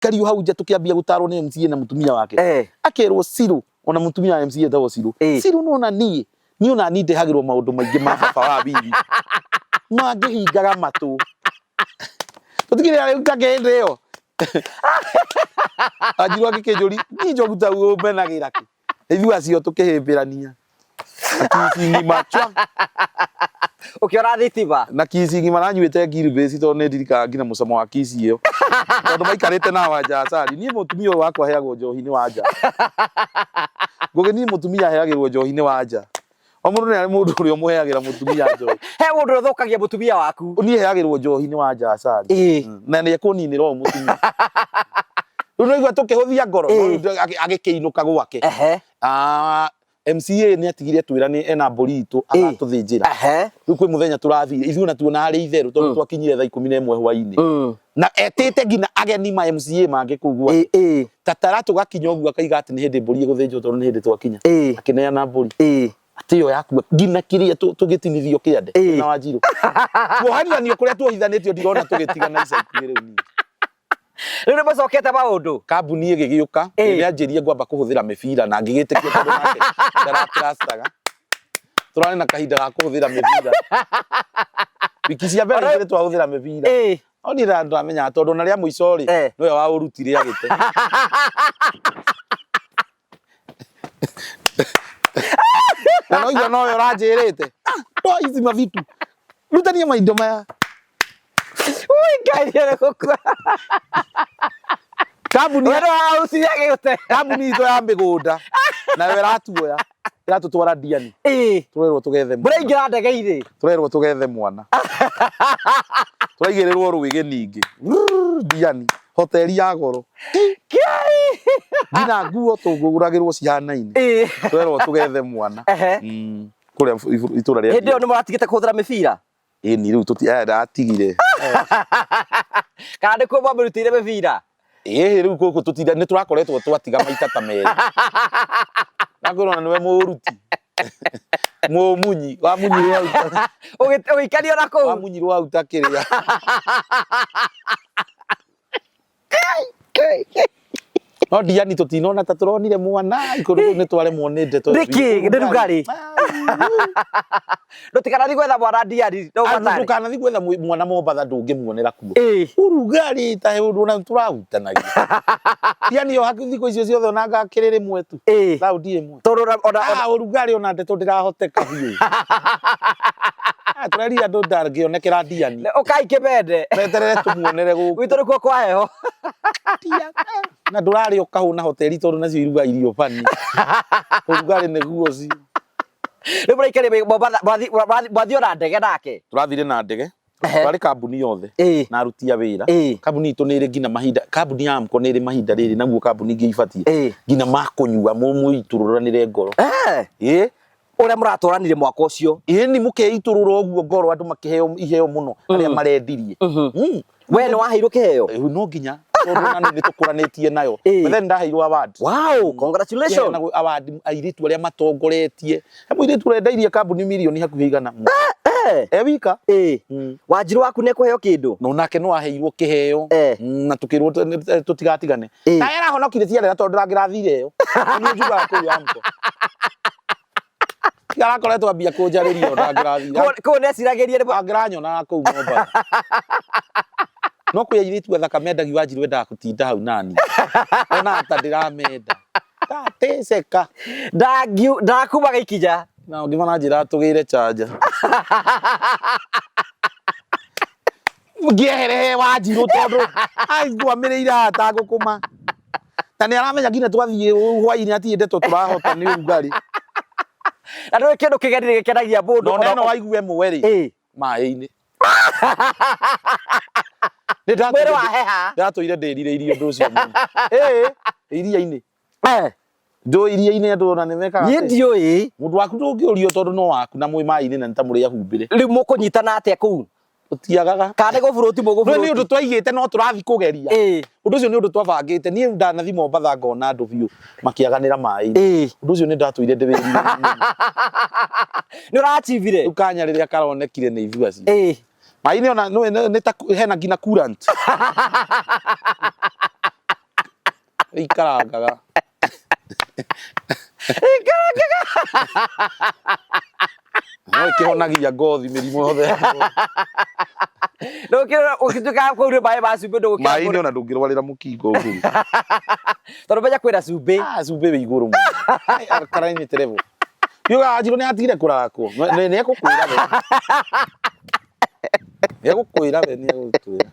Kario hau nja tukiambia gutarwo ni MCA na mutumia wake. Akerwo Ciru, ona mutumia wa MCA etagwo Ciru. Ciru nona niĩ, niĩ ona niĩ ndehagĩrwo maũndũ maingĩ ma baba wa Wili mangĩhingaga matũ. Tũtigĩrĩra rĩu ta hĩndĩ ĩyo Wanjiru agĩkĩnjũri niĩ njogu ta ũmenagĩra kĩ? Ithuĩ acio tũkĩhĩmbĩrania na kicingi machwa Ũkĩora thitima. Na kicingi maranyuĩte ngirubĩci tondũ nĩ ndirikanaga nginya mũcamo wa kici ĩyo tondũ maikarĩte na Wanja Acari. Niĩ mũtumia ũyũ wakwa aheagwo njohi nĩ Wanja. Ngũgĩ niĩ mũtumia aheagĩrwo njohi nĩ Wanja. O mũndũ nĩ arĩ mũndũ ũrĩa ũmũheagĩra mũtumia njohi. He mũndũ ũrĩa ũthũkagia mũtumia waku. Niĩ heagĩrwo njohi nĩ Wanja Acari. Na nĩ ekũninĩra ũũ mũtumia. Rĩu nĩwaigua tũkĩhũthia ngoro no rĩu agĩkĩinũka gwake. Ah, MCA nĩ atigire twĩra nĩ ena mbũri itũ agatũthĩnjĩra. Rĩu kwĩ mũthenya tũrathire ithuĩ ona tuona harĩ itherũ tondũ twakinyire thaa 11 hwainĩ. Na etĩte nginya ageni ma MCA mangĩ kũu gwake. Tatara tũgakinya ũguo akaiga atĩ nĩ hĩndĩ mbũri ĩgũthĩnjwo tondũ nĩ hĩndĩ twakinya. Akĩneana mbũri. Atĩ ĩyo yakua nginya kĩrĩa tũgĩtinithio kĩande na Wanjirũ. Kuohanithanio kũrĩa tuohithanĩtio ndirona tũgĩtigana ica ikuhĩ rĩu niĩ. Rĩu nĩ mũcokete maũndũ. Kambuni ĩgĩgĩũka, nĩ anjĩrie ngwamba kũhũthĩra mĩbira na ngĩgĩtĩkia tondũ nake ndaratrastaga. Tũrarĩ na kahinda ga kũhũthĩra mĩbira. Wiki cia mbere igĩrĩ twahũthĩra mĩbira. No niĩ ndamenyaga tondũ ona rĩa mũico rĩ, nĩwe waũrutire agĩte. Na noigua nowe ũranjĩrĩte. Toa hizi mavitu. Rutania maindo maya. Ui, Ngai nĩ gũkua. Kambuni We nĩwaũciria gĩũte. Kambuni itũ ya mĩgũnda nayo ĩratuoya ĩratũtwara Ndiani. Tũrerwo tũgethe mwana. Mũraingĩra ndege-inĩ. Tũrerwo tũgethe mwana. Tũraigĩrĩrwo rwĩgĩ ningĩ. Ndiani. Hoteli ya goro. Nginya nguo tũgũragĩrwo cihanaine. Tũrerwo tũgethe mwana. Kũrĩa itũra rĩa Hĩndĩ ĩyo nĩ mũratigĩte kũhũthĩra mĩbira? Ĩni rĩu tũti aya ndatigire. Kana nĩ kuo mwamĩrutĩire mĩbira? Ĩĩ rĩu gũkũ tũtira nĩ tũrakoretwo twatiga maita ta merĩ. Nakwĩrwo ona nĩwe mũruti. Mũmunyi, wamunyirwo hau. Ũgĩikanio na kũu. Wamunyirwo hau ta kĩrĩa. No Ndiani tũtinona ta tũronire mwana ikũrũ kũu nĩ twaremwo nĩ ndeto. Nĩkĩ? Nĩ rugarĩ? Ndũtikanathi gwetha mwana Ndiani no ũbatare. Ndũkanathi gwetha mwana Mombatha ndũngĩmuonera kuo. Ũrugarĩ ta ũndũ ona tũrahutanagia. Ndiani yo hakuhĩ thikũ icio ciothe ona anga akĩrĩ rĩmwe tu. Raundi ĩmwe. Tondũ ona Ah, ũrugarĩ ona ndeto ndĩrahoteka biũ. Ah, tũrerire andũ ndangĩonekera Ndiani. Ũkai kĩmende. Meterere tũmuonere gũkũ. Gwitũ nĩkuo kwa heho. Na ndũrarĩa ũkahũna hoteli tondũ nacio iruga irio bani. Ũrugarĩ nĩguo ũcio. Rĩu mũraikaria Mombatha, mwathiĩ ona ndege nake? Tũrathire na ndege. Twarĩ kambuni yothe na aruti a wĩra. Kambuni itũ nĩ ĩrĩ nginya mahinda, kambuni ya Amco nĩ ĩrĩ mahinda rĩrĩ naguo kambuni ingĩ ibatiĩ nginya ma kũnyua mũitũrũranĩre ngoro. Ĩĩ. Ũrĩa mũratwaranire mwaka ũcio. Ĩni mũkeitũrũra ũguo ngoro andũ makĩheo iheo mũno arĩa marendirie. We nĩ waheirwo kĩheo? No nginya tondũ ona nĩ tũkũranĩtie nayo. But then ndaheirwo award. Wow, congratulations. Kĩheanagwo award airĩtu arĩa matongoretie. He mũirĩtu ũrendeirie kambuni mirioni hakuhĩ 100. E wika. Wanjirũ waku nĩ ekũheo kĩndũ? No nake no aheirwo kĩheo. Na tũkĩrwo tũtigatigane. Naye arahonokire ciarera tondũ ndangĩrathire ĩyo. Nĩ njugaga kũu Amco. Arakoretwo ambia kũnjarĩria ndangĩrathire. Kũu nĩeciragĩria nĩ Angĩranyonaga kũu Mombatha. No kwĩ airĩtu athaka mendagio Wanjirũ endaga kũtinda hau nani. Onaga ta ndĩramenda. Ndateceka. Ndakumaga ikinya. Na ũngĩ maranjĩra tũgĩre chanja. Ngĩehere he Wanjirũ tondũ aingwamĩrĩire haha ta ngũkũma. Na nĩ aramenya nginya twathiĩ hwainĩ hatirĩ ndeto tũrahota nĩ ũrugarĩ. Na ndũĩ kĩndũ kĩgeni nĩ gĩkenagia mũndũ. No neno waigue ĩmwe rĩ, maĩ-inĩ. Mwĩrĩ waheha. Ndatũire ndĩrirĩirie ũndũ ũcio mũno. Ĩĩ, iria-inĩ. Ndũĩ iria-inĩ andũ ona nĩ mekaga Niĩ ndiũĩ. Mũndũ waku ndũngĩũrio tondũ no waku na mwĩ maĩ-inĩ na nĩ ta mũrĩ ahumbĩre. Rĩu mũkũnyitana atĩa kũu? Tũtiagaga. Kana nĩ gũburuti mũgũburuti? Nĩ ũndũ twaigĩte no tũrathiĩ kũgeria. Ũndũ ũcio nĩ ũndũ twabangĩte. Niĩ ndanathiĩ Mombatha ngona andũ biũ makĩaganĩra maĩ-inĩ. Ũndũ ũcio nĩ ndatũire ndĩwĩrirĩirie mũno. Nĩ ũrachivire? Rĩu kanya rĩrĩa karonekire nĩ ithuĩ acio. Maĩ-inĩ ona nĩ ta hena nginya coolant. Ikarangaga. Ikarangaga. No ĩkĩhonagia ngothi mĩrimũ yothe. Ndũkĩrora ũgĩtuĩka wa kũu nĩ maĩ ma cumbĩ ndũgũkĩra. Maĩ-inĩ ona ndũngĩrwarĩra mũkingo ngũrũ. Tondũ menya kwĩna cumbĩ. Ah, cumbĩ wĩ igũrũ mũno. Alkalinity level. Yuga Wanjirũ nĩ atigire kũrakwo. Nĩ ekũkwĩra we. Nĩ egũkwĩra we, nĩ egũkwĩra.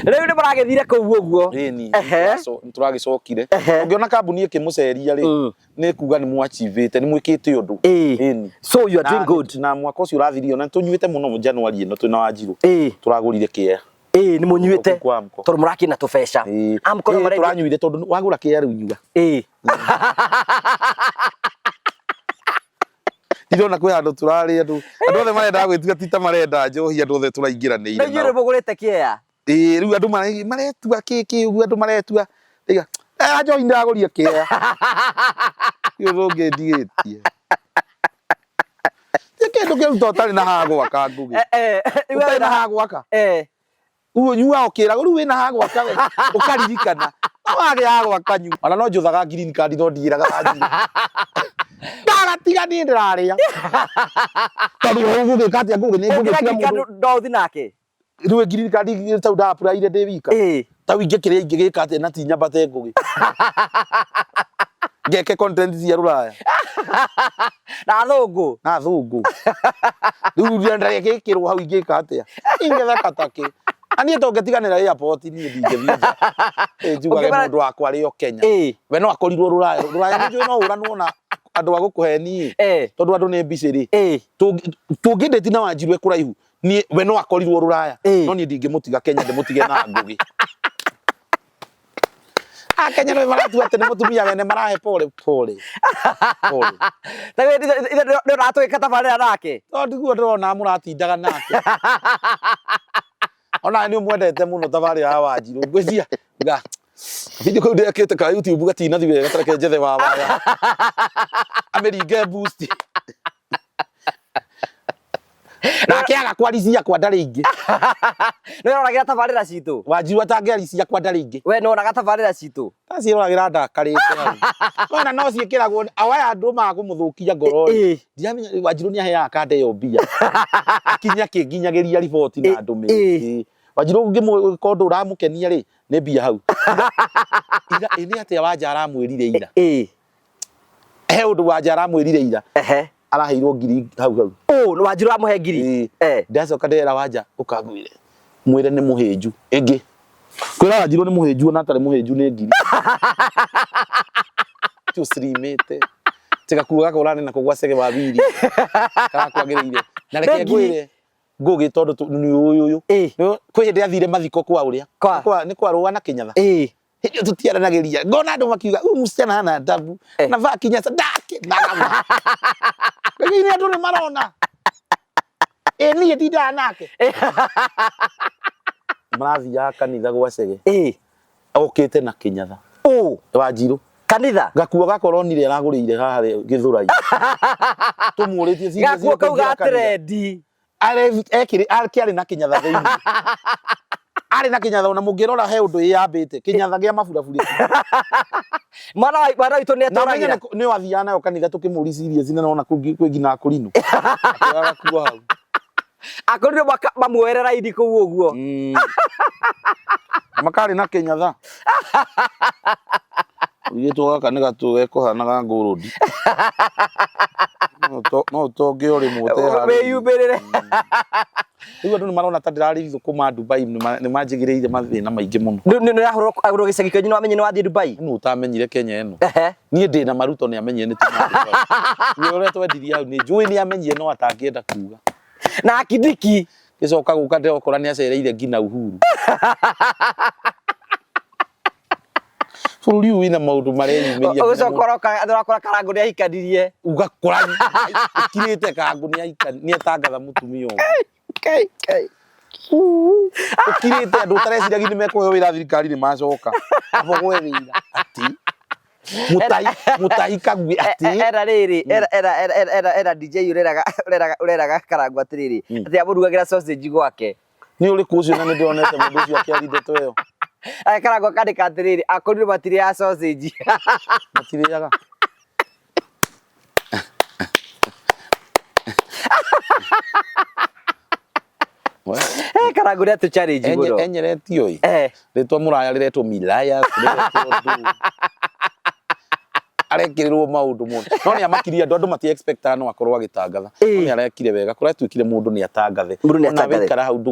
Rĩu nĩ mũragĩthire kũu ũguo. Ĩni, Ehe. nĩ tũragĩcokire. Ehe. Ũngĩona kambuni ĩkĩmũceria rĩ, nĩ kuga nĩ mwachivĩte, nĩ mwĩkĩte ũndũ. Ĩni. So you are doing good. Na mwaka ũcio ũrathirire ona tũnyuĩte mũno January ĩno twĩna Wanjirũ. Tũragũrire kĩea. Ĩĩ nĩ mũnyuĩte. Gũkũ kwa Amco. Tondũ mũrakĩna tũbeca. Ĩĩ. Amco no Ĩĩ, marendia. tũranyuire tondũ wagũra kĩea rĩu nyua. Ndirona kwĩ handũ tũrarĩ andũ andũ othe marendaga gwĩtua ti ta marenda njohi andũ othe tũraingĩranĩire Na inyuĩ nao. nĩ mũgũrĩte kĩea. Ĩĩ rĩu andũ maretua kĩ kĩ ũguo andũ maretua. Ndiga, "Eh, njohi ndĩragũria kĩea." Ti ũndũ ũngĩ ndigĩtie. Ti kĩndũ kĩruta ũtarĩ na ha gwaka Ngũgĩ. Ũtarĩ na ha gwaka. Ũguo nyuaga ũkĩragwo rĩu wĩna ha gwaka we ũkaririkana. No wagĩa ha gwaka nyua. Ona no njũthaga green card no ndigĩraga Wanjirũ. Ndagatiga niĩ ndĩrarĩa. Tondũ ũgũgĩka atĩa Ngũgĩ nĩ Ũngĩra ngũgĩtiga green card mũndũ. no ũthiĩ nake. Rĩu green card tau nda apply-ire ndĩ wika. Tau ingĩkĩrĩa ingĩgĩka atĩa na ti nyambate Ngũgĩ. Ngeke content cia rũraya. Na athũngũ. Na athũngũ. Rĩu ndagĩkĩrwo hau ingĩka atĩa. Ingĩtheka takĩ. Na niĩ tũngĩtiganĩra airport niĩ ndingĩthiĩ nja. Ĩ njugage mũndũ wakwa arĩ o Kenya. We no akorirwo rũraya. Rũraya nĩ njũĩ no ũranwo na andũ a gũkũheni ĩ. Tondũ andũ nĩ busy rĩ. Tũngĩndĩti na Wanjirũ e kũraihu niĩ we no akorirwo rũraya. No niĩ ndingĩmũtiga Kenya ndĩmũtige na Ngũgĩ. Akenya nĩ maratua atĩ nĩ mũtumia wene marahe pole pole. Pole. Ta we nĩ ũratwĩka tabarĩra nake. Tondũ ndiguo ndĩrona mũratindaga nake. Ona nĩ ũmwendete mũno tabarĩra ya Wanjirũ. Ngwĩciria nga video kau ndekĩte ka YouTube gatinathi wega tareke njethe wa waya. Amĩringe boost. Nake aga kwaricia kwa ndarĩ ingĩ. Nĩ ũroragira tabarĩra citũ. Wanjirũ atangĩaricia kwa ndarĩ ingĩ. We nĩ wonaga tabarĩra citũ. Taciĩroragĩra ndakarĩte hau. Nona no ciĩkĩragwo awa aya andũ maga kũmũthũkia ngoro rĩ. Ndiramenya Wanjirũ nĩ aheaga kanda ĩyo mbia. Akinya akĩnginyagĩria riboti na ndũmĩrĩri. Wanjirũ ũngĩmũka ũndũ ũramũkenia rĩ, nĩ mbia hau. Ira ĩ nĩ atĩa Wanja aramwĩrire ira? He ũndũ Wanja aramwĩrire ira. Araheirwo ngiri hau hau. Ũ, nĩ Wanjirũ amũhe ngiri? Ndacoka ndĩrera Wanja ũkangwĩre. Mwĩre nĩ mũhĩnju. Ĩngĩ. Kwĩra Wanjirũ nĩ mũhĩnju ona atarĩ mũhĩnju nĩ ngiri. Tũcirimĩte. Tiga kuga gaka ũrarĩ nako gwa Chege wa Wili. Karakwagĩrĩire. Na reke ngwĩre Ngũgĩ tondũ nĩ ũyũ ũyũ. Kwĩ hĩndĩ athire mathiko kwa ũrĩa. Nĩ kwa Rũa na Kĩnyatha. Hĩndĩ ĩyo tũtiaranagĩria. Ngona andũ makiuga huyu msichana hana adabu. Anavaa kinyasa ndakenaga. Lakini andũ nĩ marona. Ĩ niĩ ndindaga nake. Marathiaga kanitha gwa Chege. Okĩte na Kĩnyatha. Ũ. Wanjirũ. Kanitha. Gakuo gaka ũronire aragũrĩire haha Gĩthũrai. Tũmũrĩtie serious Gakuo kau kũingĩra ga kanitha. trendi. Ekĩrĩ akĩarĩ na Kĩnyatha thĩinĩ. Arĩ na Kĩnyatha ona mũngĩrora he ũndũ ĩyambĩte. Kĩnyatha gĩa maburaburi. Mwana wa mwana witũ nĩ Na ũmenye etũragĩra. nĩ wathiaga nayo kanitha tũkĩmũria serious na nona kwĩ nginya akũrinũ. Akĩoya gakuo hau. Akũrinũ mamuoere raini kũu ũguo. Na makarĩ na Kĩnyatha. Ũigĩtwo gaka nĩ gatũ gekũhanaga ngũrũndi. No ũtonge o rĩmwe ũteharĩirie. Wĩyumĩrĩre. Rĩu andũ nĩ marona ta ndĩrarĩ thũkũma Dubai nĩ manjigĩrĩire mathĩna maingĩ mũno. Nĩ ũrahũrwo gĩcagi kĩanyu nĩ wamenye nĩ wathiĩ Dubai? Nũ ũtamenyire Kenya ĩno? Niĩ ndĩna Maruto nĩ amenyire nĩ tuma Dubai. Nĩ ũrĩa twendirie hau nĩ njũĩ nĩ amenyire no atangĩenda kuga. Na Kindiki. Gĩcoka gũka ndĩrokora nĩ acereire nginya Uhuru. Bũrũri ũyũ wĩna maũndũ mareyumĩria. Ũgĩcoka ũroka ũrakora Karangũ nĩ ahikanirie. Ũgakora ũkirĩte Karangũ nĩ atangatha mũtumia ũngĩ. Ũkirĩte andũ ũtareciragia nĩ mekũheo wĩra thirikari nĩ macoka. Abo gwe wĩra atĩ Mũtai Kagwe atĩ Era rĩrĩ era era era era era DJ ũreraga ũreraga ũreraga Karangũ atĩrĩrĩ atĩ amũrugagĩra sausage gwake. Nĩ ũrĩkũ ũcio na nĩ ndĩronete mũndũ ũcio akĩaria ndeto ĩyo? Aya Karangũ akandĩka atĩrĩrĩ, akorirwo matirĩaga sausage. Matirĩaga. We, Eh, Karangũ nĩ atũ challenge mũno. Enyeretio ĩ. Eh. Rĩtwa mũraya rĩretwo Milayas, rĩretwo ndũ. Arekĩrĩrwo maũndũ mũno. No nĩ amakirie andũ, andũ mati expectaga no akorwo agĩtangatha. No nĩ arekire wega, kũratuĩkire mũndũ nĩ atangathe. Mũndũ nĩ Ona atangathe. waikara hau ndũge